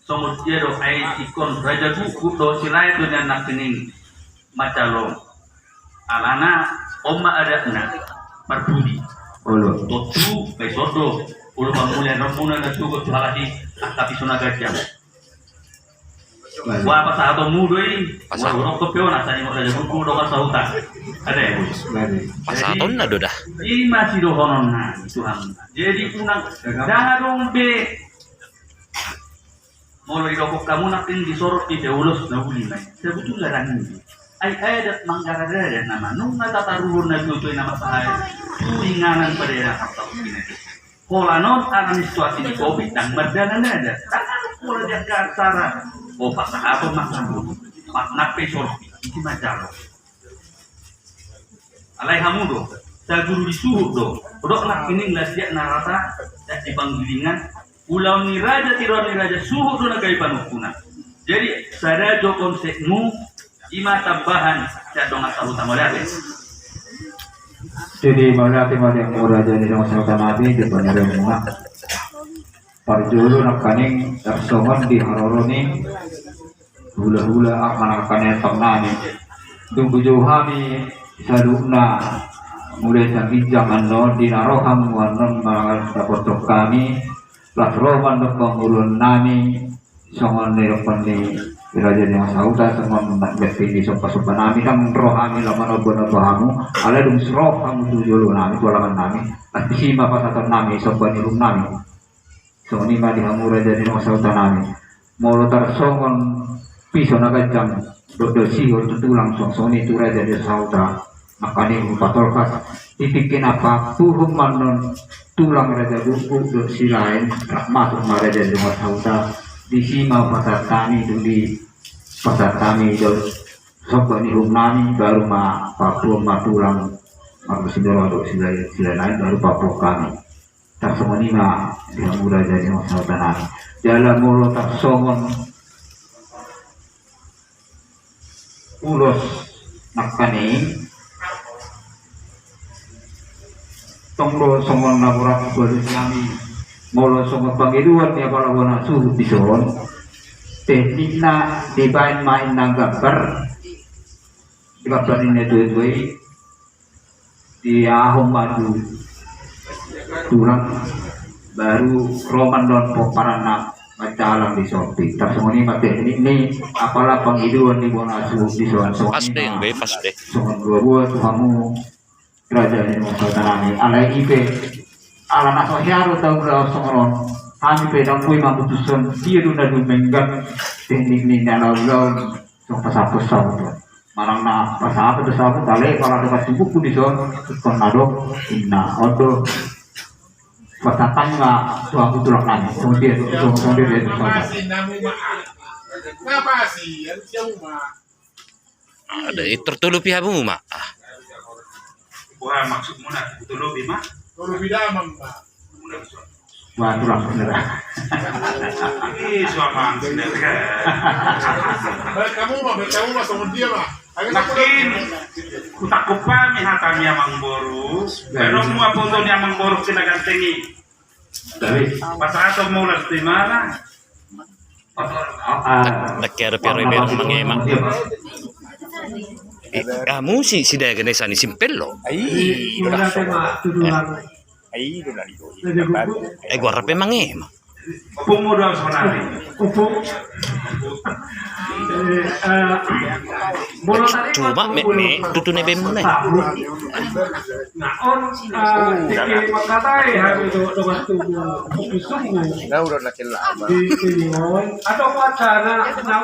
Songon dia do ai singkon raja guguk dohot Silaen do nian nangkining manjalo. Alana on ma adatna parpudi. Tontu baen sodo ulupanmu, lehonon muna na sogot tu halak i angka piso na ganjang. Wah, pasahatonmu do i. Pasahaton. Wah, urok pe on asa ni raja guguk dongan sahuta. Ada ya? Pasahatonna do da. Ima sidohononna tu hamuna. Jadi unang dang adong be. Molo didok hamu nangkin disorot di ulos na uli ma i. Sebetulna dang i. Ai adat manggarar adat nama nunga tataruhon na tutu nama sahaya. Tu inganan pada adat. Pola non ala ni situasi ni covid dang mardalan adat. Dang adong pola di angka acara. O pasahaton ma hamu. Pas nang pe sorpi isi manjalo. Alai hamu do saguru di suhut do. Hudok nangkining lasiak na rata. Di panggilingan ulaon ni raja, tiroan ni raja suhut do na gabe panungkunan. Jadi sada jo konsepmu. Ima tambahan sian dongan sahuta, mauliate. Jadi mauliate ma di hamu raja ni dongan sahuta nami di paniroion muna. Parjolo nangkaning tarsongon di haroro ni hulahula amang nangkaning tong nami. Dung bujou hami saluhutna mulai sian ginjang annon di na ro hamu annon mangalusi dapothon hami. Las ro ma annon panguruon nami. Songon nidok ni raja ni dongan sahuta songon na gabe ni somba-somba nami dang ro hami laho manomba-nomba hamu. Alai dung ro hamu tu jolo nami tu alaman nami. Pasti si ma pasahaton nami somba ni uhum nami. Songon i ma di hamu raja ni dongan sahuta nami. Molo tarsongon piso na ganjang dohot sihol tu tulang songon i tu raja ni dongan sahuta. Nangkaning patolhas di tingki na papuhon ma annon tulang raja guguk dohot Silaen rap masuk ma raja ni dongan sahuta. Disi ma pasahat hami dung dipasahat hami dohot somba ni uhum nami baru ma papuhon ma tulang marga Sindoro dohot Silaen, Silaen baru papuhon hami. Tarsongon i ma di hamu raja ni dongan sahuta nami. Jala molo tarsongon ulos nangkaning tong do songon na borat ulos nami. Molo songon pangidoan ni apala bona suhut dison teknikna dibaen ma inna gambar. Gambar ni na tua-tua i. Di aha ma tu tulang Baru ro ma annon pomparanna mancalang di son. Pintor songon i ma teknik ni apala pangidoan ni bona suhut di son. Pas deh, be, pas deh. Songon dua buah tu hamu raja ni masa tanami. Alai i pe ala na so hea do taula songon on. Hami pe ndang boi mamutushon dia do na dumenggan teknik ni na laulau. Song pasaput-saput. Manang na pasaput-saput, ale, pala dokan tubuhku di son, kon na do, inna, on do. Patatang ma, tu aku tulang nami. Kemudian, kemudian dia. Ada, eh, tertulupi hamu ma. Ah. Wah, maksudmu na, tertulupi ma? Tertulupi damang ma. Wah, kurang bener. Ih, suamang bener kan. Baik kamu mah, baik kamu mah sama dia mah. Makin kutak kupami hatami amang boru. Baru mua foto ni amang boru kena ganteng i. Pas atau mau las di mana? Nak kira piara biar mangema. Eh, kamu si si daga nesa ni simpel lo. Ai, udah. Ai, do na di do. Eh, gua rape mangema. Opung modal sonari. Opung. Eh, eh, bola tadi cuma me, me, tutu ne bem ne. Nah, on, eh, tiki makatai hari do, do waktu sungguh. Nah, udah nak lama. Di sini, on. Atau wacana, nah,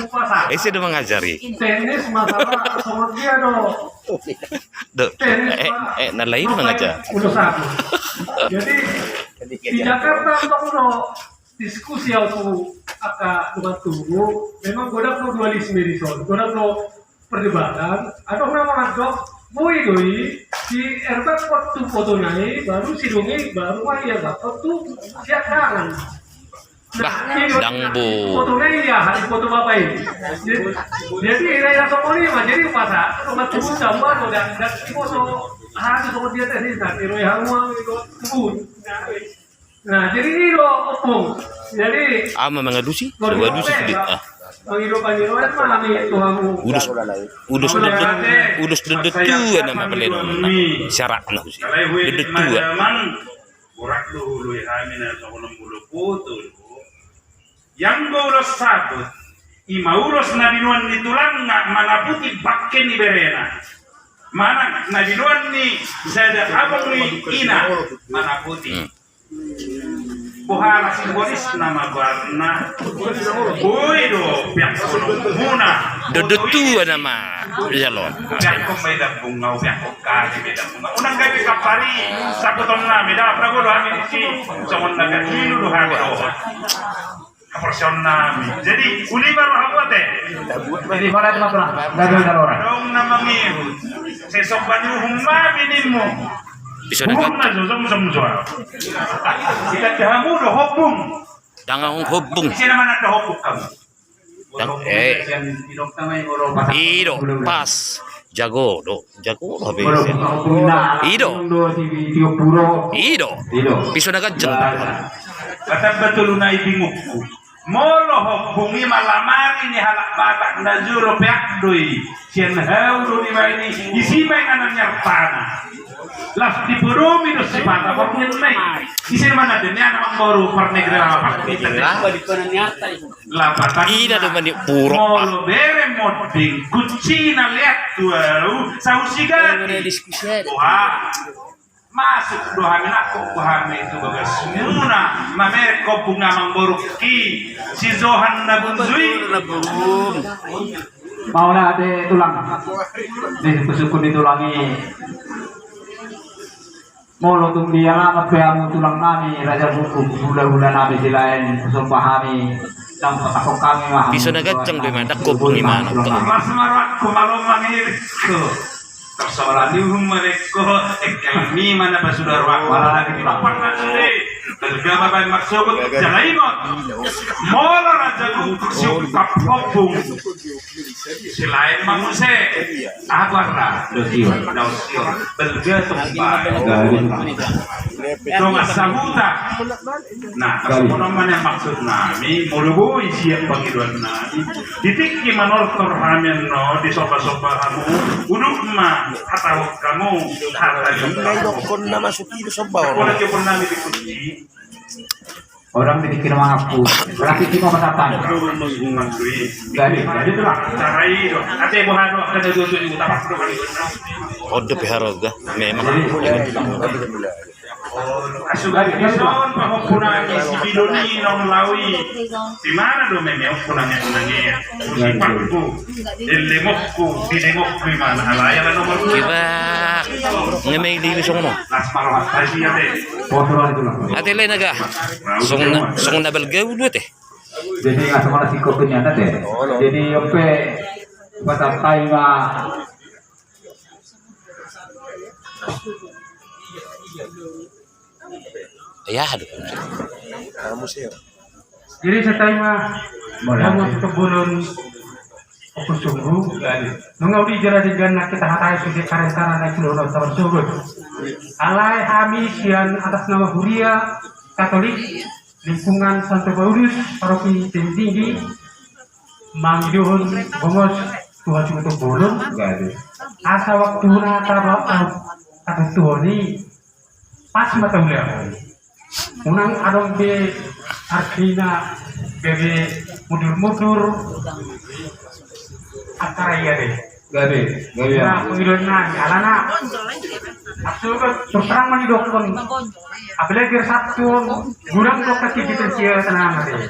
upasa. Eh, sudah mengajari. Teknis masalah, sama dia do. Do, eh, eh, na lain mangajar. Jadi, di Jakarta, tong do diskusi au tu angka dongan tubu, memang godang do dualisme di son, godang do perdebatan, adong na mandok, boi do i, si Herbert pot tu foto na i, baru si Dungi, baru ma ia dapat tu siap tangan. Bah, dang bo. Foto na ia, hari foto bapak ini. Jadi, jadi, ira ira sokoni ma, jadi pas, kalau nggak tubuh sama, kalau nggak, nggak foto, ah, itu sama dia tadi, nah, iro yang mau, itu tubuh. Nah, jadi ini loh, opung. Jadi, ama mengadusi, mengadusi sedih. Ah. Udos, udos dedet, udos dedet tua nama pelenon. Syarat na husi. Dedet tua. Borat do ulu i hami na songon onom pulu putu do. Ianggo ulos saput, ima ulos na binoan ni tulangna manaputi bangke ni berena. Manang na binoan ni sada abang ni ina manaputi. Hmm. Boha na simbolisna ma goarna. Boi do peak songon muna. Dedet tua nama. Iya lo. Peak ko mai dapung ngau peak ko. Kami beda. Unang gabe kapari, sabuton nami, da, pragolo, hami disi, songon na gajilu do hami, do. Kaporseaon nami. Jadi, uli baru hamu ate. Jadi, mana itu, Mas, Bang? Gagal, gagal, orang. Dong, nama ngiru. Sesok baru humma binimu. Bisa. Humma, dapat. Zozom, zom, zom. Kita ke hamu, do hobung. Tangan hobung. Isi nama nak do hobung kamu. Tang, eh. I do, pas. Jago do, jago do habis. I do. I do. Piso na ganjang. Kata betul na i bingungku. Molo hobung i ma lamari ni halak Batak na jolo peak do i. Sian hau do dibaen i, isi baen anak nyartana. Las dipodomi do sipata, baru ngenai. Isi mana denia na mangboru parnegeri apa? Lapatan. Ina do mani puro. Molo bere monding, kuncina leat tu au, sahusi gati. Wah. Masuk do hami nangkok do hami tu bagasmuna, mamerek hobung amangboruki, si Johan na bunjui. Mau na ate tulang. Di suku-suku ni tulang i. Molo tung di alamat pe hamu tulang nami, raja buku, hula-hula nami di lain, somba hami, dan patakok kami mah. Piso na ganjang do i ma, dang hobung i ma. Mas marakku, malo mangirik. Persoalan di uhum mereka, engkel ni mana pasuda ruang, malah lagi di lapangan ni. Tergama baik maksud, jalan imot. Molo raja buku, siukap hobung. Selain manguse, apa ra? Dosior, dosior. Belga tumba. Dong asabuta. Nah, sebenarnya maksud nami, molo boi siap pangidoan nami. Di tingki manortor hami no, di sopa-sopa hamu. Uduk ma, hata hamu, hata hamu. Kon na masuk itu sopa. Kalau dia pernah di kunci. Orang di kiri mangaku. Berarti cuma pasatan. Jadi, jadi itulah. Cara itu. Ate boha do, ate dua tujuh, tapak do kali. Odo piharo ga, memang. Jadi, jadi. Asu gari dison, pahompu nami si Bidoni naung laho i. Di mana do meme ompu nami, ompu nami? Sipakku, di lengonku, di lengonku i mana? Alai ala nomor dua. Kira, ngemei di songon on. Las marohat tadi ya, deh. Ate le naga. Songon, songon na balgau dua te. Jadi nggak sama nasi kopinya ada deh. Jadi ope, pasatai ma. Ya, aduh. Jadi satai ma, kamu untuk bulun, aku sungguh, mengaudi jalan di jana kita hatai sudah karantana naik dulu, tahu sungguh. Alai hami sian atas nama Huria Katolik, lingkungan Santo Paulus, Paroki Tebing Tinggi, mangidohon bongos tu hasuhuton bolon. Asa waktuna taba kabutuhon i pas ma taulahon. Unang adong be artina gabe mundur-mundur acara ia deh. Gabe, gabe. Nah, pengiluan nai alana. Aku terus terang manidokkon. Apalagi hari Sabtu on, gurang do kasih kita sia tenang deh.